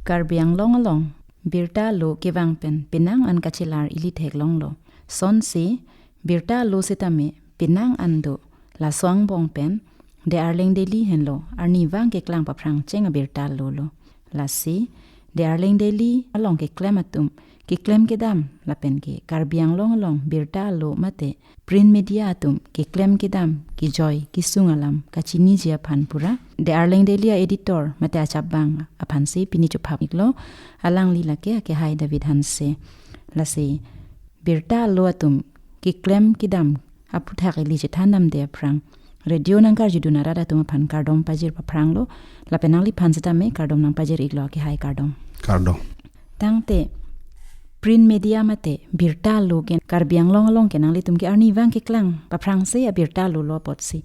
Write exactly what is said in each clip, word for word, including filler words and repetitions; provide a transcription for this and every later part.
Karbi Anglong along birta alo kevang pen penang an kachelar ili theklonglo. Sonsi birta alo sitame penang an do, laso angbong pen The Arleng Daily henlo arnivang keklang paphrangcheng abirta alo lo. Lasi The Arleng Daily along keklem atum keklem kedam lapen ke Karbi Anglong along birta alo mate print media atum keklem kedam kejoi kesung alam kachiniji aphan pura The Arleng Daily a-editor mate achapbang aphansi pini chophap-iklo. Alangli lake akehai David Hanse. Lasi birta alo atum keklem kedam aphuthak ili chethan damde aphrang radio nangkarjudun arat atum aphan kardom pajir paphranglo. Lapen nangliphan sitame kardom nangpajir-iklo, akehai, kardom. Kardom. Tangte print media mate birta alo ke Karbi Anglong along ke nanglitum ke arnivang keklang paphrangsi abirta alo lo apotsi,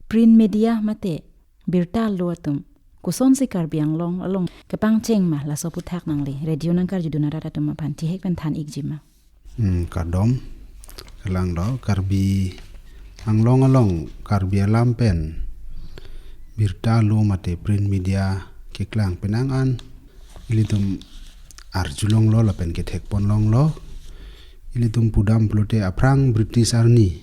print media mate birta alo atum kosonsi Karbi Anglong along kepangcheng ma, laso aphuthak nangli radio nangkarjudun arat atum aphan chihek pen than-ikji ma? Hmm, kardom. Kalanglo, Karbi Anglong along Karbi alam pen birta alo mate print media keklang penang an ilitum arjulonglo lapen kethekponlonglo. Ilitum pudam pulote aphrang British arni,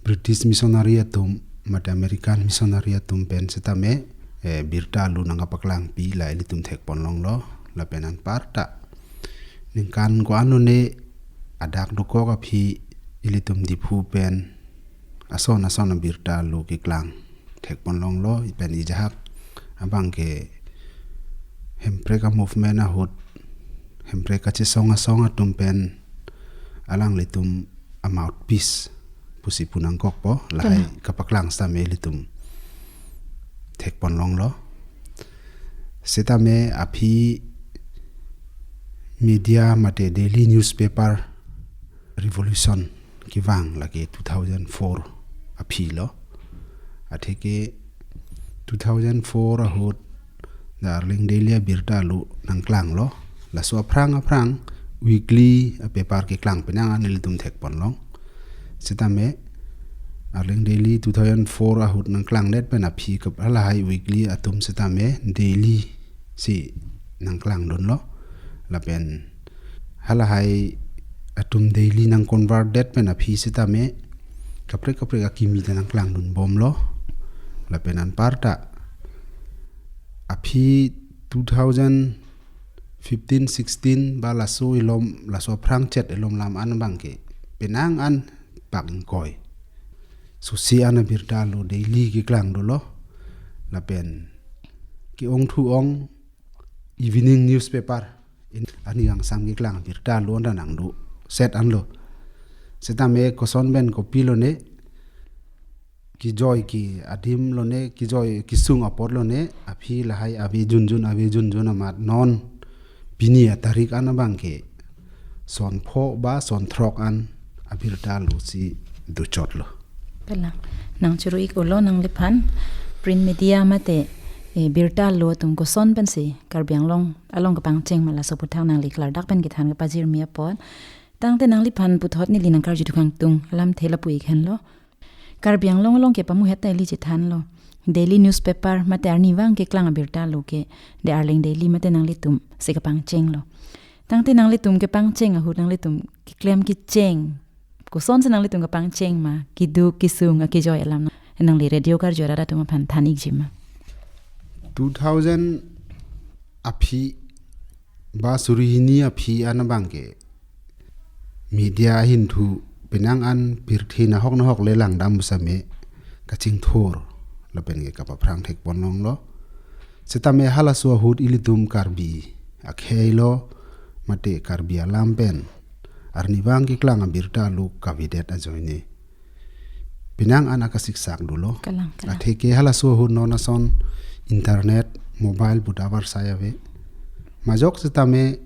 British missionary atum mate American missionary atum pen sitame, eh, birta alo nangkapaklangpi la ilitum thekponlonglo. Lapen anparta ningkan ko-an lone adak dokok aphi ilitum Diphu pen ason ason abirta alo keklang thekponlonglo. Pen ejahak abang ke Hemprek a-movement ahut, Hemprek kachesong asong atum pen alanglitum a-mouthpiece pusi pu nangkokpo, lahai Kena. kapaklang sitame ilitum thekponlonglo. Sitame aphi media mate daily newspaper revolution kevang lake two thousand four aphi lo. Atheke two thousand four ahut The Arleng Daily abirta alo nangklanglo. Laso aphrang aphrang weekly apaper keklang penang an ilitum thekponlong. Sitame Arleng Daily two thousand four ahut nangklangdet pen aphi kap halahai weekly atum sitame daily si nangklangdunlo. Lapen halahai atum daily nang-convert det pen aphi sitame kaprek kaprek akimi ta nangklangdunbomlo. Lapen anparta aphi two thousand fifteen sixteen ba laso ilom, laso aphrang chet ilom lam an abang ke penang an pak ingkoi susi an abirta alo daily keklang dolo. Lapen ke-ong thu-ong evening newspaper in ani angsam keklang abirta alo anta nangdo set anlo. Sitame koson pen kopilo ne, kejoi ke adim lone, kejoi kesung apot lone, aphi lahai ave junjun, ave junjun amat non pini atarik an abang ke son pho ba son throk an abirta alo si dochotlo. Kalang. Nangchuru-ik-olo nangliphan print media mate, eh, birta alo atum koson pensi Karbi Anglong along kepangcheng ma, laso aphuthak nangli klardak pen kethan kepajirmi apot. Tangte nangliphan puthot neli nangkarjudu kangtung alamthe lapu-ik henlo. Karbi Anglong along ke pamuhet ta ili chethanlo. Daily newspaper mate arnivang keklang abirta alo ke The Arleng Daily mate nanglitum si kepangchenglo. Tangte nanglitum kepangcheng ahut nanglitum keklem kecheng kosonsi nanglitum kepangcheng ma, keduk kesung akejoi alam nangli radio karju arat atum aphan than-ikji ma? Two thousand aphi ba suri hini aphi an abang ke media ahinthu penang an pirthe nahok nahok le langdam pusitame kachingthur lapen ke kapaphrang thekponlonglo. Sitame halaso ahut ilitum Karbi akhei lo mate Karbi alam pen arnivang keklang abirta alo kavedet ajoine penang an akasiksak dolo. Kalang, kalang. Atheke halaso ahut non ason internet, mobile pu ta avarsai ave. Majok sitame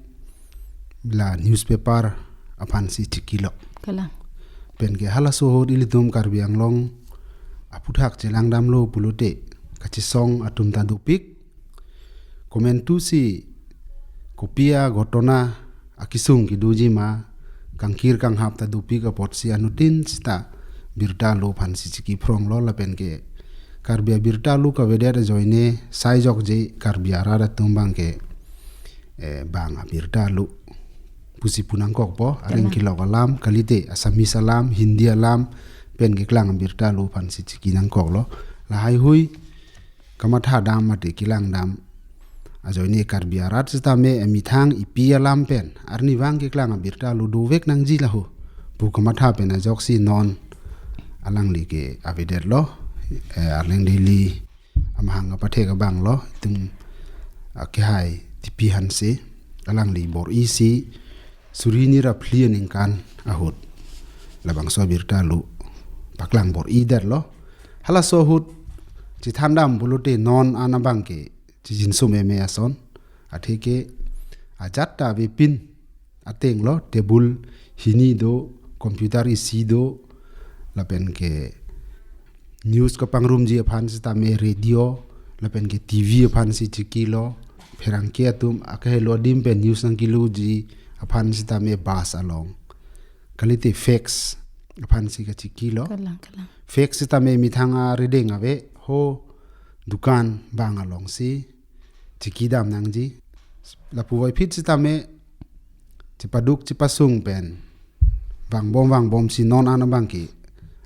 la newspaper aphansi chikilo. Kalang. Pen ke halaso ahut ilitum Karbi Anglong aphuthak chelangdamlo pulote kachesong atum ta dopik. Komantusi kopi aghotona akesung kedoji ma, kangkir kanghap ta dopik apotsi anuttin sita birta alo aphansi chikiphronglo lapen ke Karbi abirta alo kavedet ajoine saijokje Karbi arat atum abang ke eh, bang abirta lo pusi pu nangkokpo, areng Kena. kelok alam, kalite Assamese alam, Hindi alam pen keklang abirta lo aphansi chiki nangkoklo. Lahaihui kamatha dam mate kelang dam ajoine Karbi arat sitame emethang epi alam pen arnivang keklang abirta lo dovek nangji laho pu kamatha pen ajoksi non alangli ke avedetlo, eh, Arleng Daily amahang apathek abanglo, itum akehai T P Hanse, alangli bor-isi suri hini ra phli aningkan ahut labangso abirta lo paklang bor-idetlo. Halaso ahut chethan dam pulote non an abang ke chijinso meme ason, atheke ajat ta avepin atenglo, table hini do, computer isi do, lapen ke news kapangrumji aphan sitame radio, lapen ke T V aphansi chikilo, pherangke atum akehelo adim pen news nangkeloji aphan sitame bus along, kalite fax aphansi kachikilo. Kalang, kalang. Fax sitame methang arideng ave, ho dukan bang alongsi chikidam nangji. Lapu voiphit sitame chepaduk chepasung pen vangbom vangbomsi non an abang ke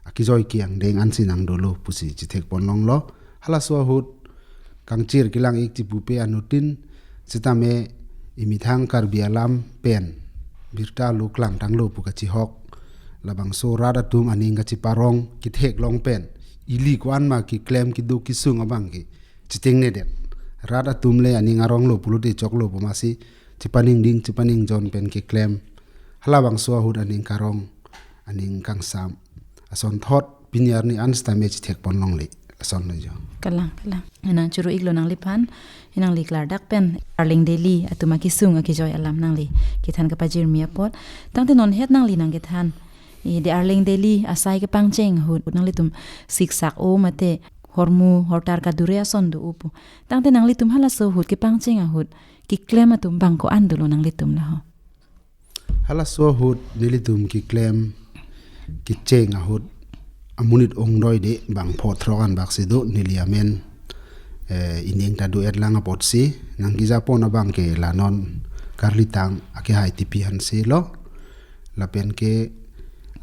akejoi ke-angdeng ansi nangdolo pusi chethekpon longlo. Halaso ahut kangchir kelang-ik chepupe anuttin sitame emethang Karbi alam pen birta lo klangtanglo pu kachihok, labangso rat atum aning kacheparong kethek long pen ili ko-an ma keklem keduk kesung abang ke chitengnedet. Rat atum le aning aronglo pulote choklo pu masi chepaningding chepaningjon pen keklem. Halabangso ahut aning karong, aning kangsam asonthot pini arni an sitame chethekpon longle. Asonlo jo. Kalang, kalang. Nangchuru-iklo nangliphan, nangli klardak pen Arleng Daily atum akesung akejoi alam nangli kethan kapajirmi apot. Tangte non het nangli nangkethan, eh, The Arleng Daily asai kepangcheng ahut nanglitum siksak o mate hormu hortar kadure ason do-o pu. Tangte nanglitum halaso ahut kepangcheng ahut keklem atum bang ko-an dolo nanglitum laho? Halaso ahut nelitum keklem kecheng ahut amonit ongdoide bang pho throk an baksi do, neli amen, eh, ining ta do-et lang apotsi nangkejapon abang ke la non Karlitang akehai T P Hanse lo. Lapen ke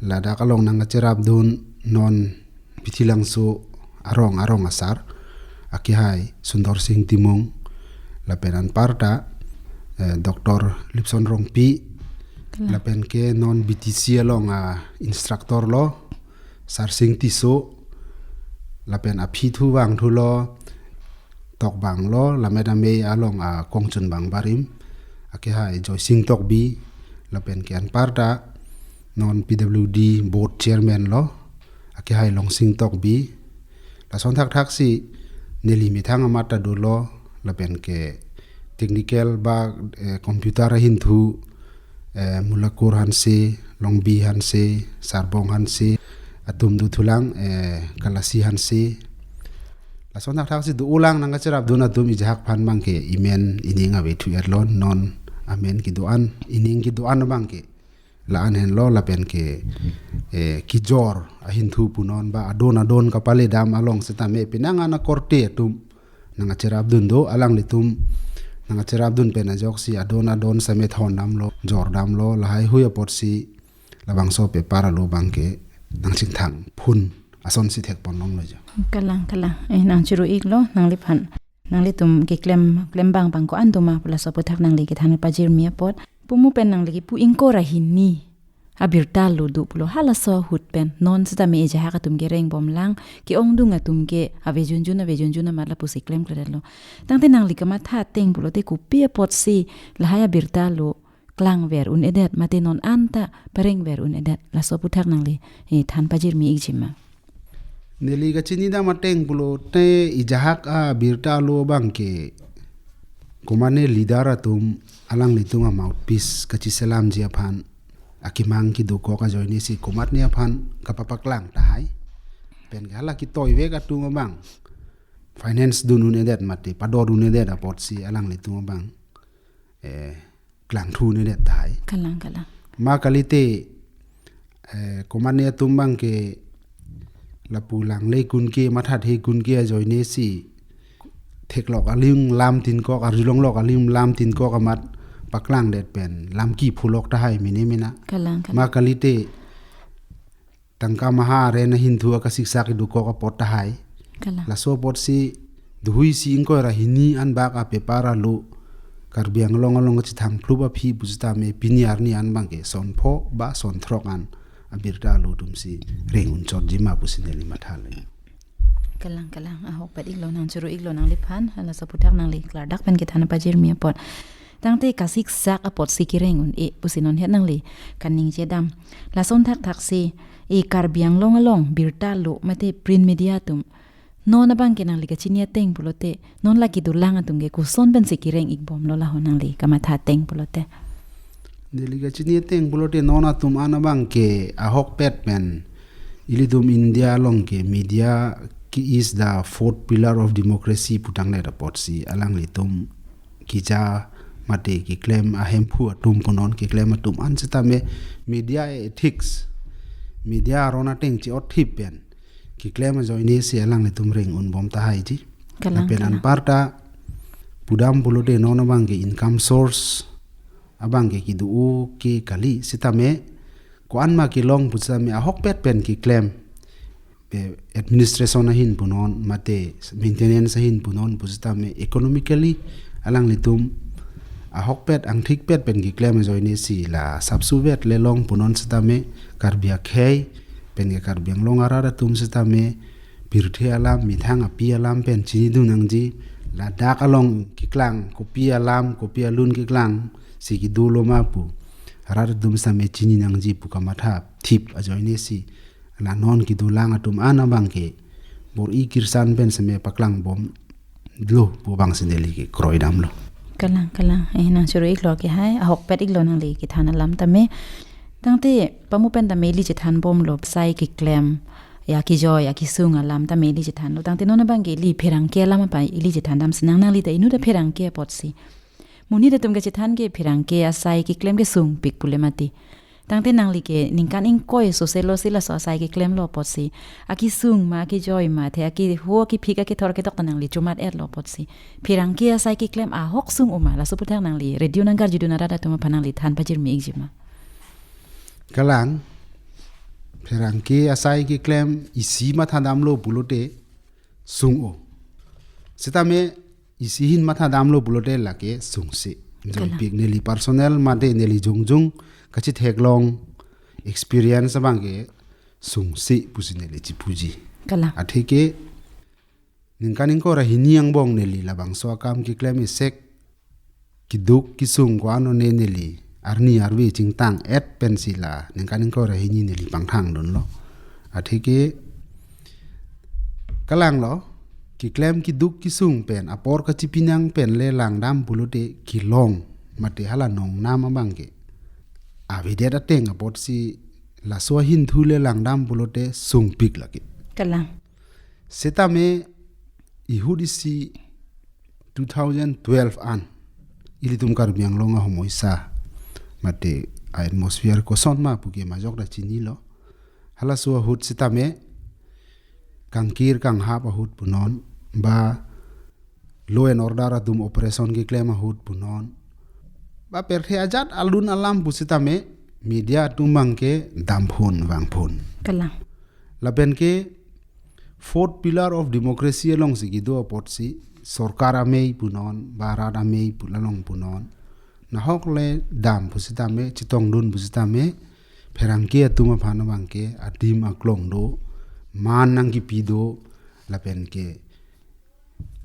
ladak along nangkacherapdun non Pithilangso arong, arong asar akehai Sundor Sing Timung, lapen anparta, eh, Doctor Lipson Rongpi, Kalang. lapen ke non B T C along a-instructor lo, Sarsing Tisso, lapen aphi thu vangthulo, tokbang lo, Lammet Amei along akongchunbang barim akehai Joysing Tokbi, lapen ke anparta non P W D board chairman lo akehai Longsing Tokbi. Lason thakthaksi neli methang amat ta dolo, lapen ke technical ba, eh, computer ahinthu, eh, Mulakur Hanse, Longbi Hanse, Sarbong Hanse, atum dothulang, eh, Kalasi Hanse. Lason thakthaksi do-olang nangkacherapdun atum ejahak aphan abang ke imen ining ave thu-et lo, non amen kedo-an, ining kedo-an abang ke la-an henlo, lapen ke, eh, kejor ahinthu punon ba adon adon kapaledam along sitame penang an akorte atum nangkacherapdun do, alanglitum nangkacherapdun pen ajoksi adon adon same thondamlo, jordamlo, lahaihui apotsi labangso paper alo abang ke nangchingthang phun asonsi thekpon longlo jo. Kalang, kalang. Eh, nangchuru-iklo nangliphan. Nanglitum keklem, klembang bang ko-an doma pu laso aputhak nangli kethan pajirmi apot. Pumu pen nangli kipu ingkoi ra hini abirta lo do pulo, halaso ahut pen non sitame ejahak atum ke rengbomlang, ke-ongdung atum ke avejunjun avejunjun amat lapusi klemkledetlo. Tangte nangli kamatha ateng pulote kopi apotsi lahai abirta lo klangver un-edet mate non anta parengver un-edet, laso aputhak nangli, eh, than pajirmi-ikji ma? Neli kachinidam ateng pulote ejahak abirta lo abang ke komatne leader atum alanglitum a-mouthpiece kachiselamji aphan akemang kedokok ajoinesi komatne aphan kapapaklang tahai. Pen ke hala kitoivek atum abang finance dun un-edet mate pador un-edet apotsi alanglitum abang, eh, klangthu un-edet tahai. Kalang, kalang. Ma kalite, eh, komatne atum abang ke lapu langle kunke mathathe kunke ajoinesi theklok alim lam tinkok, arjulonglok alim lam tinkok amat paklang det pen lamki phulok tahai mene mena. Kalang, kalang. Ma kalite tangka maha aren ahinthu akasiksak idukok apot tahai. Kalang. Laso apotsi duhui isi ingkoi ra hini an bak a paper alo Karbi Anglong along kachethang phlup aphi pusitame pini arni an abangke son pho ba son throk an abirta alo atumsi reng unchotji ma pusi neli matha le. Kalang, kalang. Ahokpet iklo, nangchoro iklo nangliphan, halaso aphuthak nangli klardak pen kethan pajirmi apot. Tangte kasiksak apotsi kereng un-e pusi non het nangli kaningje dam. Lason thakthaksi e Karbi Anglong along birta alo mate print media atum non abangke nangli kachini ateng pulote, non la kedolang atum ke koson pensi kereng ikbomlo, laho nangli kamatha ateng pulote? Neli kachini ateng pulote non atum an abangke ahokpet pen ilitum India along ke media ke is the fourth pillar of democracy pu tangdet apotsi alanglitum keja mate keklem ahemphu atum punon, keklem atum an sitame media ethics, media aron ateng chi-otthip pen keklem ajoinesi alanglitum reng unbom tahaiji. Kalang, kalang. Lapen anparta pudam pulote non abangke income source abangke kedo-o ke kali sitame ko-an ma kelong pusitame ahokpet pen keklem, eh, administration ahin punon mate maintenance ahin punon pusitame economically alanglitum ahokpet angthikpet pen keklem ajoinesi la sapsuvet le long punon sitame Karbi akhei pen ke Karbi Anglong arat atum sitame pirthe alam methang api alam pen chinidun nangji, ladak along keklang kopi alam kopi alun keklangsi kedolo ma pu arat atum sitame chini nangji pu kamatha thip ajoinesi la non kedolang atum an abangke bor-i kirsan pen seme paklangbomlo pu abangsi neli kekroi damlo. Kalang, kalang. Eh, nangchoro iklo ke hai, ahokpet iklo nangli kethan alam tame. Tangte pamu pen tame ili chethanbomlo, sai keklem, ya kejoi, ya kesung alam tame ili chethanlo. Tangte non abangke ili pherangke alam apa ili chethan damsi nang, nangli ta inut ta pherangke apotsi. Monit atum kachethan ke pherangke asai keklem kesungpik pule mati. Tangte nangli ke ningkan ingkoi soselo si laso asai keklemlo apotsi, akesung ma, akejoi ma, the akeho akephik akethor aketok ta nangli chomat-etlo apotsi, pherangke asai keklem ahok sung-o ma, laso aphuthak nangli radio nangkarjudun arat atum aphan nangli than pajirmi ikji ma? Kalang, pherangke asai keklem isi matha damlo pulote sung-o. Sitame isi ahin matha damlo pulote lake sungse. Kalang. Jongpik neli personal mate neli jongjong kachetheklong experience abangke sungse pusi neli chipuji. Kalang. Atheke ningkan ingkoi ra hini angbong neli labangso akam keklem isek keduk kesung ko-an one neli arni arve chingtang-et pensi la ningkan ingkoi ra hini neli pangthangdunlo. Atheke kalanglo, keklem keduk kesung pen apor kachipinang pen le langdam pulote kelong mate hala nongnam abangke avedet ateng apotsi laso ahinthu le langdam pulote sungpik lake. Kalang. Sitame ihut isi two thousand twelve an ilitum Karbi Anglong ahomoisa mate a-atmosphere koson ma puke majok ta chinilo. Halaso ahut sitame kangkir kanghap ahut punon ba law and order atum operation keklem ahut punon ba pirthe ajat alun alam pusitame media atum abangke damphun vangphun. Kalang. Lapen ke fourth pillar of democracy alongsi kedo apotsi sorkar amei punon ba rat amei pu-, along punon nahok le dam pusitame chetongdun pusitame pherangke atum aphan abangke adim aklong do, man nangkipi do, lapen ke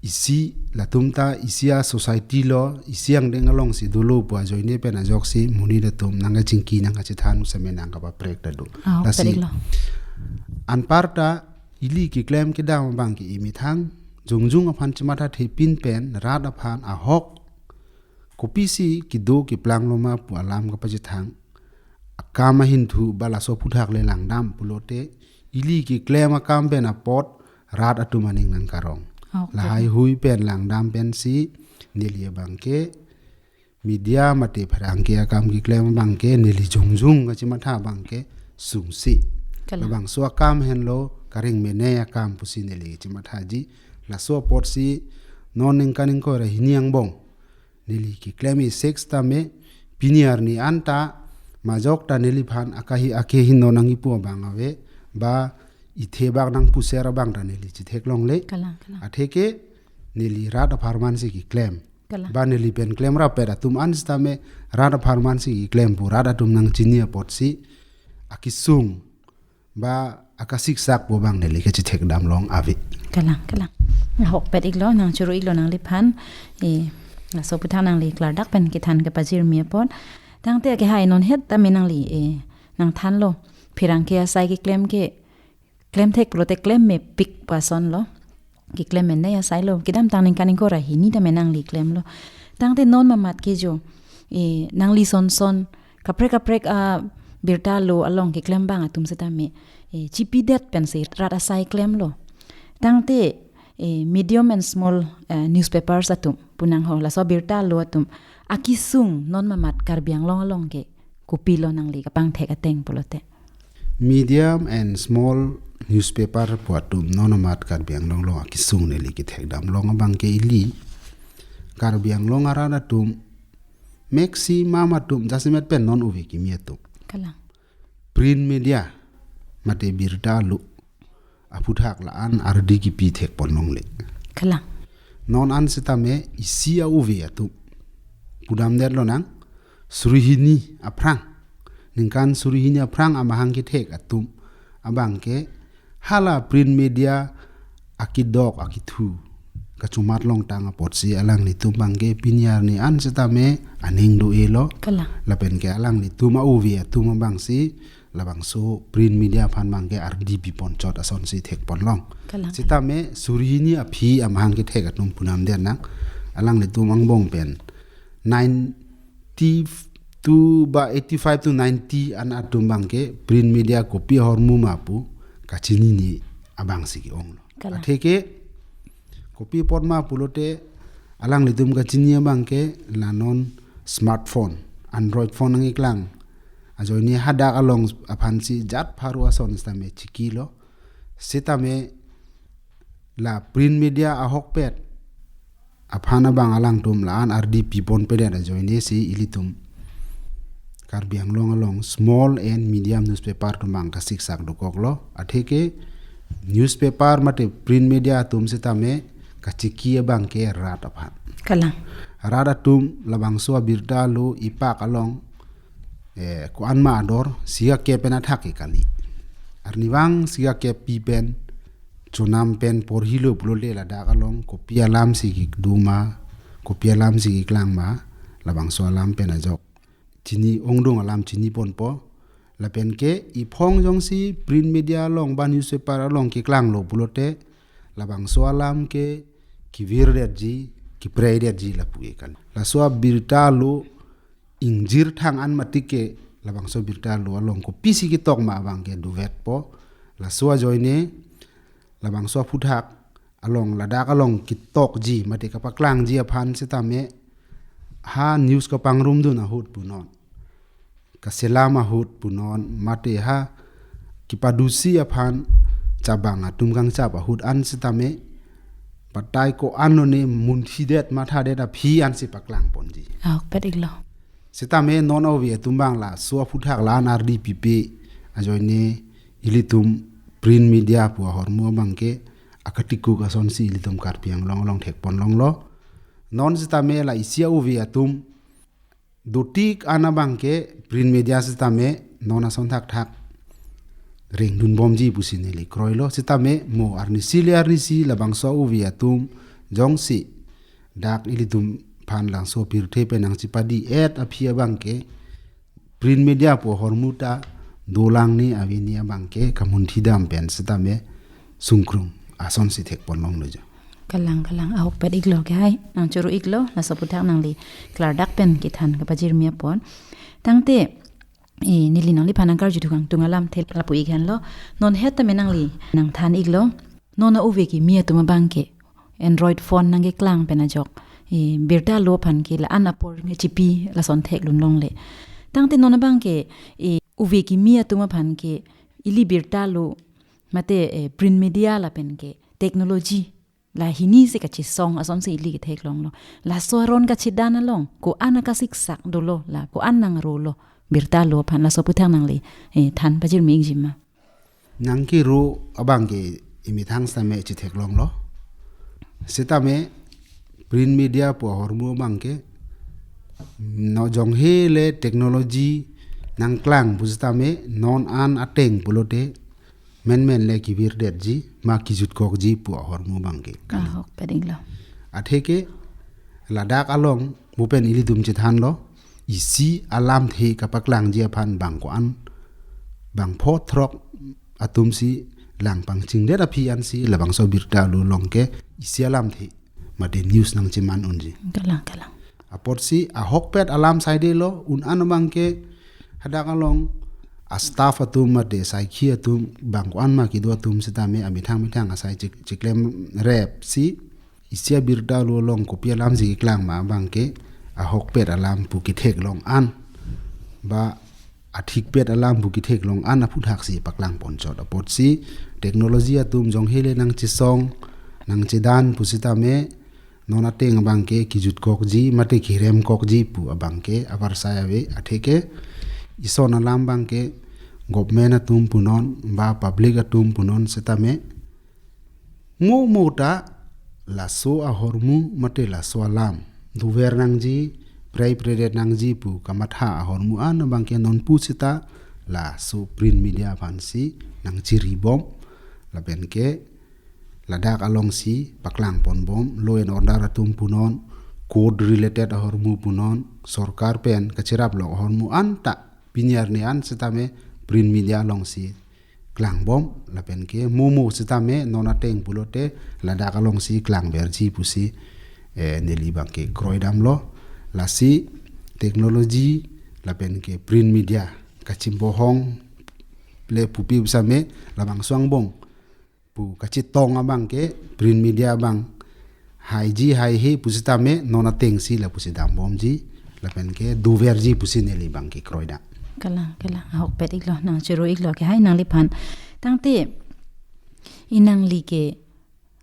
isi latum ta isi a-society lo, isi angdeng alongsi dolo pu ajoine pen ajoksi monit atum nangkachingki nangkachethan seme nangkapaprek ta do. Ah, lasi, tarik lo. Anparta ili keklem kedam abangke imethang jongjong aphan chemathathepin pen rat aphan ahok kopisi kedo keplanglo ma pu alam kapachethang akam ahinthu ba laso aphuthak le langdam pulote ili keklem akam pen apot rat atum aning nangkarong. Ah, okay. Lahai hui pen langdam pensi neli abangke media mate pherangke akam keklem abangke neli jongjong kachematha abangke sungse. Kalang. Labangso akam henlo kareng mene akam pusi neli chemathaji. Laso apotsi non ningkan ingkoi ra hini angbong neli keklem-ik sek sitame pini arni anta majok ta neliphan akahi akehin non nangkipu abang ave, ba ithe bak nangpuser abang ta neli chitheklongle. Kalang, kalang. Atheke neli rat apharman si keklem. Kalang. Ba neli pen klemrap-et atum an sitame rat apharman si keklem pu rat atum nangchini apotsi akesung ba akasiksak pu abang neli kachithekdam long ave. Kalang, kalang. Ahokpet-iklo, nangchoro-iklo nangliphan. E, laso aputhak nangli klardak pen kethan kepajirmi apot. Tangte akehai non het tame nangli, e, nangthanlo. Pherangke asai keklem ke, klemthek pulote klemmepik pu asonlo. Keklem mene asailo. Kedamtang ningkan ingkoi ra hini tame nangli klemlo. Tangte non mamat ke jo, e, nangli sonson kaprek kaprek abirta alo along keklem abang atum sitame, e, chipidet pensi rat asai klemlo. Tangte, e, medium and small, e, newspapers atum pu nangho, laso abirta alo atum akesung non mamat Karbi Anglong along ke kopilo nangli kapangthek ateng pulote? Medium and small newspaper pu atum non mamat Karbi Anglong along akesung neli kethekdam long abang ke ili Karbi Anglong arat atum maximum atum jasemet pen non ove kimi atum. Kalang. Print media mate birta alo aphuthak la-an ardi kipi thekpon longle. Kalang. Non an sitame isi a-ove atum pudamdetlo nang, suri hini aphrang, ningkan suri hini aphrang amahang kethek atum abang ke hala print media akedok akethu kachomat longtang apotsi alanglitum abang ke pini arni an sitame aning do-elo. Kalang. Lapen ke alanglitum a-ove atum abangsi labangso print media aphan abang ke ardi pipon chot asonsi thekpon long. Kalang. Sitame suri hini aphi amahang kethek atum pudamdet nang, alanglitum angbong pen ninety-two ba eighty-five to ninety an atum abang ke print media kopi ahormu ma pu kachinine abangsi ke-onglo. Kalang. Atheke kopi apot ma pulote alanglitum kachini abang ke la non smartphone, Android phone nangkeklang ajoine hadak along aphansi jat pharo ason sitame chikilo. Sitame la print media ahokpet aphan abang alangtum la-an ardi piponpedet ajoine si ilitum Karbi Anglong along small and medium newspaper atum abang kasiksak dokoklo. Atheke newspaper mate print media atum sitame kachiki abang ke rat aphan. Kalang. Rat atum labangso abirta alo ipak along, eh, ko-an ma ador sika ke pen athak ke kali. Arnivang sika ke pi pen chonam pen porhilo pulote ladak along kopi alamsi kedo ma, kopi alamsi keklang ma, labangso alam pen ajok chini ongdung alam chiniponpo. Lapen ke iphong jongsi print media along ba newspaper along keklanglo pulote labangso alam ke kevirdetji, kepreidetji lapu ke kali. Laso abirta alo ingjir thang an matik ke labangso abirta alo along kopisi ketok ma abang ke dovetpo. Laso ajoine labangso aphuthak along ladak along ketokji mate kapaklangji aphan sitame ha news kapangrumdun ahut punon, kaselam ahut punon, mate ha kepadusi aphan chabang atum kangchap ahut an sitame patai ko-an lone munthi det matha det aphi ansi paklangponji. Ahokpet-iklo. Sitame non ove atum abang laso aphuthak la-an ardi pipe ajoine ilitum print media pu ahormu abang ke akatikuk asonsi ilitum Karbi Anglong along thekpon longlo. Non sitame la isi a-ove atum dotik an abang ke print media sitame non ason thakthak rengdunbomji pusi neli kroilo. Sitame mo arnisi le arnisi labangso a-ove atum jongsi dak ilitum aphan laso pirthe pen nangchipadi-et aphi abang ke print media pu ahormu ta dolang ni avi ni abang ke kamunthi dam pen sitame sungkrung asonsi thekpon longlo jo. Kalang, kalang, ahokpet-iklo ke hai, nangchoro-iklo, laso aphuthak nangli klardak pen kethan kepajirmi apot. Tangte, e, neli nangliphan nangkarju thukang tung alamthe lapu-ik henlo, non het tame nangli nangthan-iklo, non a-ove kimi atum abang ke Android phone nangkeklang pen ajok, e, birta alo aphan ke la-an apor nge chipi lason theklun longle. Tangte non abang ke, e, ove kimi atum aphan ke ili birta alo mate, e, print media lapen ke technology la hini si kachesong asonsi ili ketheklonglo. Laso aron kachedan along ko-an akasiksak dolo, la ko-an nangrolo birta lo aphan, laso aputhak nangli, eh, than pajirmi-ikji ma? Nangkero abangke imethang sitame chetheklonglo. Sitame print media pu ahormu abangke no jonghe le technology nangklang pusitame non an ateng pulote menmen le kevirdetji ma kejutkokji pu ahormu abangke kali. Ahok, padinglo. Atheke ladak along mo pen ilitum chethanlo, isi alamthe kapaklangji aphan bang ko-an, bangpho throk atumsi lang pangchingdet aphi ansi labangso birta lo along ke isi alamthe mate news nangcheman unji. Kalang, kalang. Apotsi ahokpet alam saidelo, un an abangke hadak along a-staff atum mate saikhi atum bang ko-an ma kedo atum sitame amethang methang asai chik-, chiklemrepsi isi abirta lo along kopi alamsi keklang ma abangke ahokpet alam pu ketheklong an ba athikpet alam pu ketheklong an aphuthaksi paklangponchot. Apotsi technology atum jonghe le nangchesong nangchedan pusitame non ateng abangke kejutkokji mate keremkokji pu abangke avarsai ave. Atheke ison alam abangke government atum punon ba public atum punon sitame mo mo ta laso ahormu mate laso alam dover nangji, prei predet nangji pu kamatha ahormu an abangke non pusita laso print media aphansi nangcheribom, lapenke ladak alongsi paklangponbom, law and order atum punon, court related ahormu punon, sorkar pen kacheraplok ahormu anta pini arni an sitame print media alongsi klangbom, lapenke mo mo sitame non ateng pulote ladak alongsi klangverji pusi, eh, neli abangke kroidamlo. Lasi technology lapenke print media kachimbohong le pupi pusitame labangso angbong pu kachetong abangke print media abang haiji haihe pusitame non atengsi lapusi dambomji, lapenke doverji pusi neli abangke kroidam. Kalang, kalang. Ahokpet-iklo, nangchero-iklo kehai nangliphan. Tangte inangli ke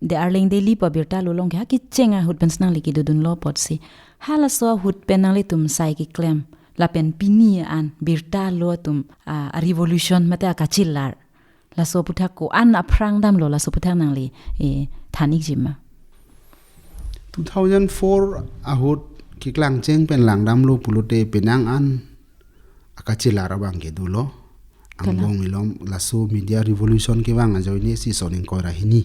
The Arleng Daily pu abirta lo along ke ha kecheng ahut pensi nangli kedodunlo apotsi, halaso ahut pen nanglitum sai keklem lapen pini an birta lo atum a, a revolution mate akachelar, laso aputhak ko-an aphrang damlo, laso aputhak nangli, eh, than-ikji ma? Two thousand four ahut keklangcheng pen langdamlo pulote penang an akachelar abangke dolo. Kalang. Angbong ilom laso media revolution kevang ajoine si son ingkoi ra hini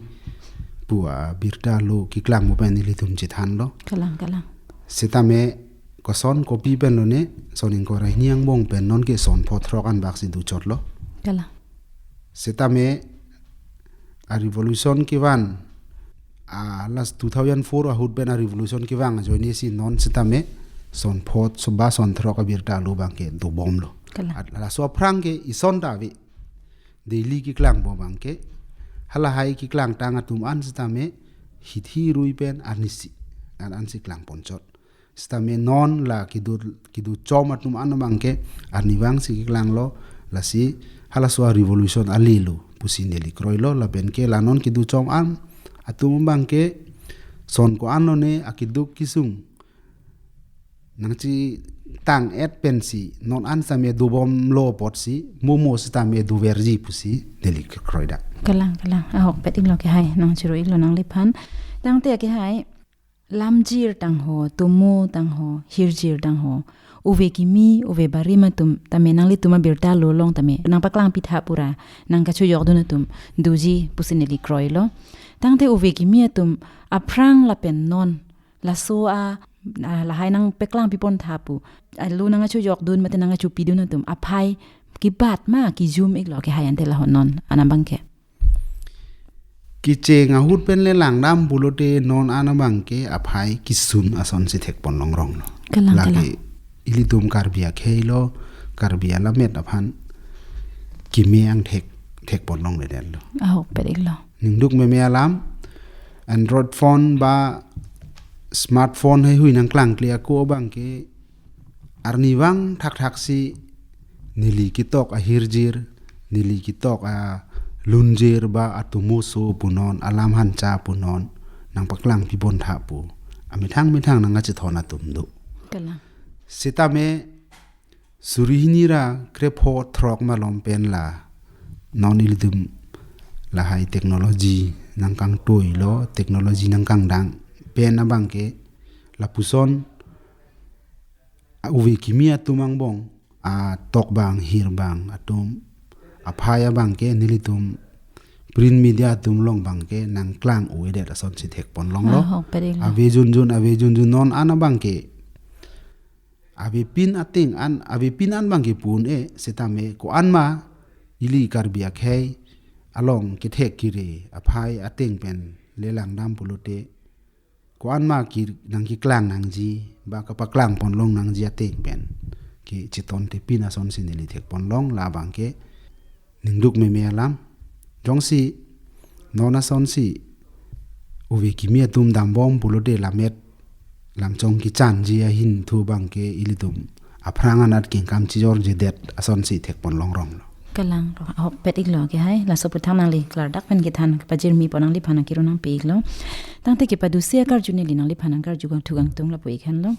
pu abirta lo keklang mo pen ilitum chethanlo. Kalang, kalang. Sitame koson kopi pen lone son ingkoi ra hini angbong pen nonke son pho throk anbaksi dochotlo. Kalang. Sitame a revolution kevang, a last two thousand four ahut pen a revolution kevang ajoine si non sitame son pho so ba son throk abirta lo abangke dobomlo. Kalang. At laso aphrang ke ison ta ave. Daily keklangbom abangke, halahai keklangtang atum an sitame hithi rui pen arnisi an ansi klangponchot. Sitame non la kedo, kedo chom atum an abangke arnivangsi keklanglo, lasi halaso a revolution alelo pusi neli kroilo, lapenke la non kedo chom an atum abangke son ko-an lone akeduk kesung nangchetang-et pensi non an sitame dobomlo apotsi mo mo sitame doverji pusi neli kroidam. Kalang, kalang. Ahokpet-iklo kehai, nangchero-iklo nangliphan. Tangte kehai, lamjir tangho, tomo tangho, hirjir tangho, ove kimi, ove barim atum tame nanglitum abirta lo along tame nangpaklang pitha pura nangkachojokdun atum doji pusi neli kroilo. Tangte ove kimi atum aphrang lapen non laso a, a, lahai nangpaklang pipon tha pu, a, lo nangkachojokdun mate nangkachopidun atum aphai kebat ma kejum-iklo kehai ante lahon non an abangke? Kecheng ahut pen le langdam pulote non an abangke aphai kesun asonsi thekpon longronglo. Kalang, lake kalang. Ilitum Karbi akhei lo, Karbi alamet aphan keme angthek thekpon longledetlo. Ahokpet-iklo. Ningduk meme alam, Android phone ba smartphone heihui nangklangkle ako abangke arnivang thakthaksi neli ketok ahirjir, neli ketok alunjir ba atomoso punon, alam hancha punon, nangpaklang pibon tha pu amethang methang nangkachethon atum do. Kalang. Sitame suri hini ra krepho throk malom pen la non ilitum lahai technology nangkangtoi lo, technology nangkangdang pen abang ke lapuson a-, ove kimi atum angbong atok bang hir bang atum aphai abang ke nelitum print media atum along abang ke nangklang-o-edet asonsi thekponlonglo. Ahok, pari lo. Ave junjun, ave junjun non an abang ke avepin ateng an, avepin an abang ke pu-un-e, sitame ko-an ma ili Karbi akhei along kethek kere aphai ateng pen lelang dam pulote ko-an ma ki nangkeklang nangji, ba kapaklang ponlong nangji ateng pen kechetongte pin asonsi neli thekponlong, labang ke ningduk meme alam. Jongsi non asonsi ove kimi atum dambom pulote lamet lamchong kechanji ahin thu abang ke ilitum aphrang anat kengkam chijorjedet asonsi thekponlong rong lo. Kalang ro, ahokpet iklo ke hai, laso aputhak nangli klardak pen kethan kepajirmi pon nangliphan nangkiru nangpi iklo. Tangte kepadusi akarju neli nangliphan nangkarju kangthu kangtung lapu ik henlo.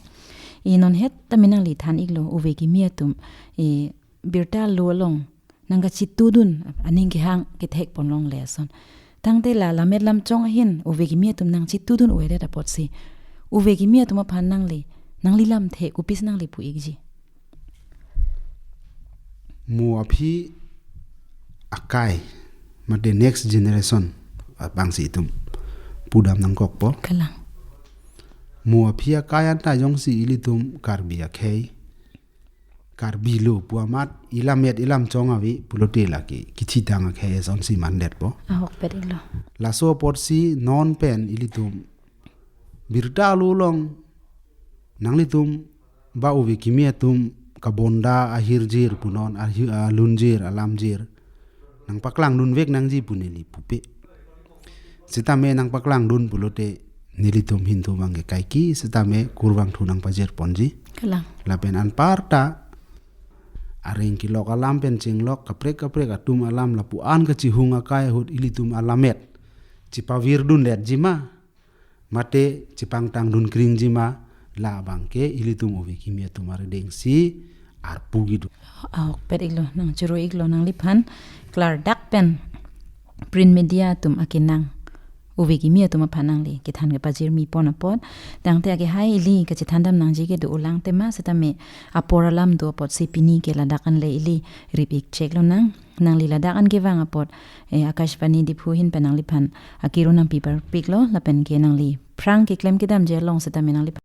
I non het tame nangli than iklo, ove kimi atum i birta alo along nangkachitudun aning kehang kethekponlongle ason. Tangte la lamet lamchong ahin ove kimi atum nangchitudun-o-edet apotsi ove kimi atum aphan nangli, nangli lamthe kopisi nangli pu ikji? Mo aphi akai, mate next generation abangsi itum pudam nangkokpo. Kalang. Mo aphi akai anta jongsi ilitum Karbi akhei, Karbi lo pu amat ilamet ilamchong ave pulote lake kithitang akhei asonsi mandetpo. Ahokpet iklo. Laso apotsi non pen ilitum birta alo along nanglitum ba ove kimi atum kabonda ahirjir punon, ahi-, alunjir alamjir nangpaklangdunvek nangji pu neli pupe. Sitame nangpaklangdun pulote nelitum ahin thu abang ke kaike sitame kurvangthu nangpajirponji. Kalang. Lapen anparta areng kelok alam pen chenglok kaprek kaprek atum alam lapu-an kachihung akai ahut ilitum alamet chipavirdundetji ma, mate chipangtangdun kringji ma, labang ke ilitum ove kimi atum arideng si arpu gidu. Ahokpet iklo, nangchoro iklo nangliphan klardak pen print media atum akenang, ove kimi atum aphan nangli kethan kepajirmi pon apot. Tangte ake hai ili kachethan dam nangji kedo ulang tema sitame apor alam do apotsi pini ke ladak anle ili rip ik chek lonang. Nangli ladak an kevang apot, eh, Akashvani Diphu ahin pen nangliphan akiru nangpi parpiklo, lapen ke nangli aphrang keklem kedamji along sitame nangliphan